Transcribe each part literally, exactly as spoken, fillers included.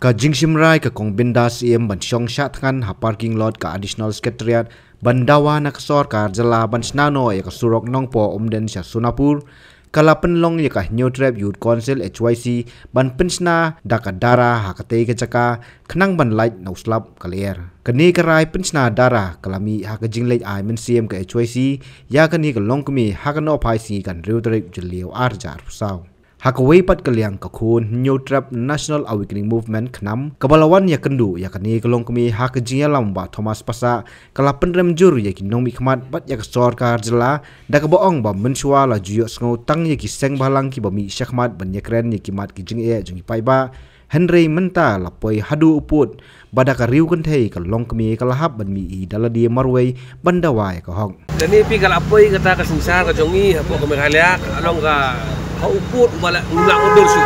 Ka jingshim rai ka Kong Bindas Syiem ban shong shah thngan ha parking lot ka Additional Secretariat ban dawa na ka sorkar jylla ban shna noh ïa ka surok Nongpoh Umden sha Sonapur, ka la pynlong ïa ka Hynñiewtrep Youth Council, H Y C, ban pynshna da ka dara ha katei ka jaka khnang ban lait na u slap ka lyer. Kane ka rai pynshna dara ka la mih ha ka jingleit ai mynsiem ka H Y C ïa kane ka longkmie ha ka nohphai sngi ka hynriew tarik Jylliew arhajar arphew saw. Ha kawei pat ka liang, ka khun Hynñiewtrep National Awakening Movement, KNAM, kaba la wan ïakynduh ïa kane ka longkmie ha ka jingïalam Bah Thomas Passah, ka la pynrem jur ïa ki nongmihkhmat bad ïa ka sorkar jylla da kaba ong ba mynshuwa la ju ïohsngew tang ïa ki seng bhalang kiba mih shakhmat ban ïakren ïa ki mat ki jingeh jong ki paidbah, hynrei mynta la poi haduh u pud ba da ka riew kynthei ka longkmie ka la hap ban mih hi da lade marwei ban dawa ïa ka hok. Kane phi ka la poi kata ka synshar ka jong ngi hapoh ka Meghalaya, ka long ka ha u pud uba la ngim lah mutdur shuh.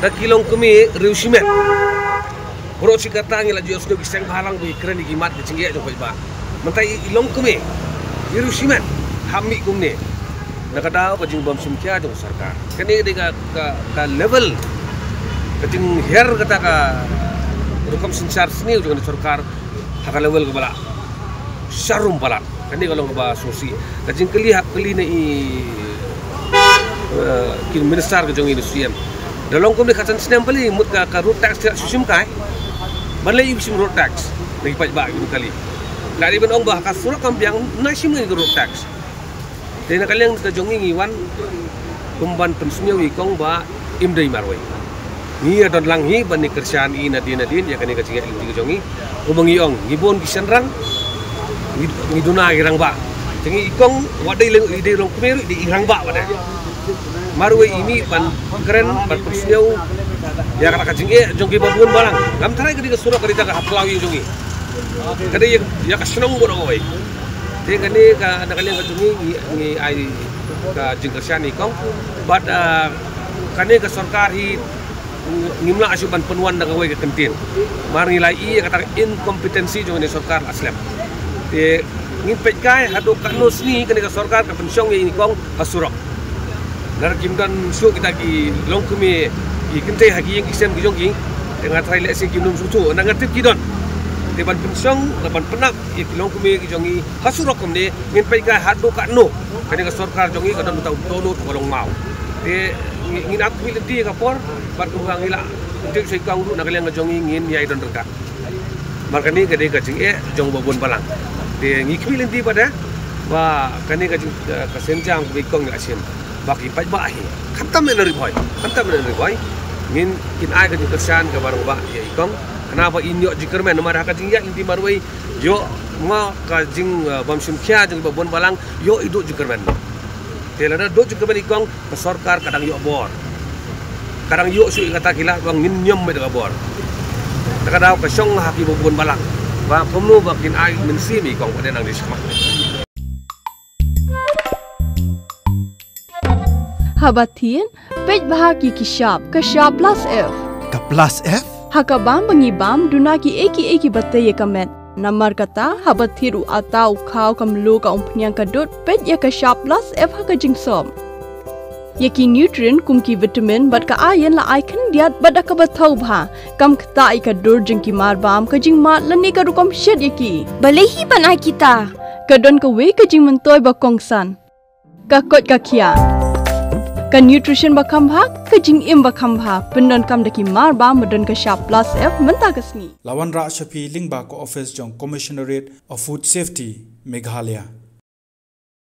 Da ki longkmie riew shimet. Baroh shi katta ngi la ju ïohsngew ki seng bhalang ba ki kren ïa ki mat ki jingeh jong paidbah. Mynta i, i longkmie, i riew shimet, hap mih kumne. Na ka daw ka jingbym shim khia jong ka sorkar. Kane ka dei ka, ka, ka level, ka jinghiar kata ka rukom synshar sniew jong ka sorkar ha ka level kaba la sharum palat. Kane ka long kaba sngewsih. Ka jingkylli hap kylli na i, eh, ki minister ka jong i, na Syiem. Da long kumne khatsan snem pali mut ka, ka road tax te shu shim kai. Ban leh i shim road tax na ki paidbah, ki kali. Ka dei ban ong ba ka surok kam biang, na shim ngi ka road tax. Te na ka liang ka jong ngi ngi wan kum ban pynsngew ïa i kong ba im dei marwei. Ngi ïa don lang hi ban ïa kyrshan i nadien nadien ïa kane ka jingïaid lynti ka jong ngi. Kumba ngi ong, ngi bun ki shynrang, ngi, ngi duna ki rangbah. Te ngi i kong wat dei leng, i dei longkmie ruh, i dei i rangbah wat dei. Marwei i mih ban kren, ban pynsngew ïa kata ka jingeh jong kiba bun balang. Ngam tharai ka dei ka surok, ka dei ka hap khlaw ïa jong ngi. Ka dei ïa, ïa ka shnong bun kawei. Te kane ka, na ka liang ka jong ngi, ngi, ngi ai ka jingkyrshan ïa i kong. Bad, ah, kane ka sorkar hi ngim lah shuh ban pynwan da kawei ka kyntien. Mar ngi la ïohi ïa kata ka incompetency jong kane ka sorkar la slem. Te ngin peit kai haduh katno sngi kane ka sorkar ka pynshong ïa i kong ha surok. Lada kim don shuh kita ki longkmie, ki kynthei ha ki ïing ki sem ki jong ki, te nga tharai lehse kim don shuh, na nga tip ki don. Te ban pynshong, ban pynap ïa ki longkmie ki jong ngi ha surok kumne, ngin peit kai haduh katno kane ka sorkar jong ngi ka don uta u dohnud uba long maw. Te ngi, ngin ap khmih lynti ïa ka por, bad kumba ngi la tip sha i kong ruh, na ka liang ka jong ngi ngin ïai don ryngkat. Mar kane ka dei ka jingeh jong ba bun balang. Te ngi khmih lynti pat de ba kane ka jing, eh, ka sienjam kaba i kong i la shim, ba ki paidbah hi, khamtam na Ri Bhoi, khamtam na Ri Bhoi, ngin, kin ai ka jingkyrshan kaba rangbah ïa i kong. Khnang ba in ïoh jingkyrmen, namar ha ka jingïaid lynti marwei, ïoh ma ka jing, eh, bym shim khia jong ba bun balang, ïoh i duh jingkyrmen. Te lada duh jingkyrmen i kong, ka sorkar ka dang ïoh bor. Ka dang ïoh shuh ïa kata, ki la ong ngin ñiom beit da ka bor. Na ka daw ka shong ha kiba bun balang ba kumno ba kin ai mynsiem ïa i kong ba dei nang dei shakhmat. Haba thied, peit bha ki, ki shap, ka shap plus F. Ka plus F? Ha ka bam ba ngi bam, duna kiei kiei kiba tei ïa ka met. Namar kata, haba thied u atta, u khaw, ka mluh, ka umphniang, ka dud, peit ïa ka shap plus F ha ka jingsop. Ïa ki nutrient kum ki vitamin bad ka iron la ai khyndiat bad da kaba thaw bha. Kam ktah ïa ka dur jong ki mar bam, ka jingmad lane ka rukom shet ïa ki. Balei hi ban ai kita? Ka don kawei ka jingmyntoi ba kongsan. Ka koit ka khiah. Ka nutrition ba kham bha, ka jingim ba kham bha. Pyndonkam da ki mar bam ba don ka shap plus F mynta ka sngi. La wanrah sha phi lyngba ka office jong Commissionerate of Food Safety, Meghalaya.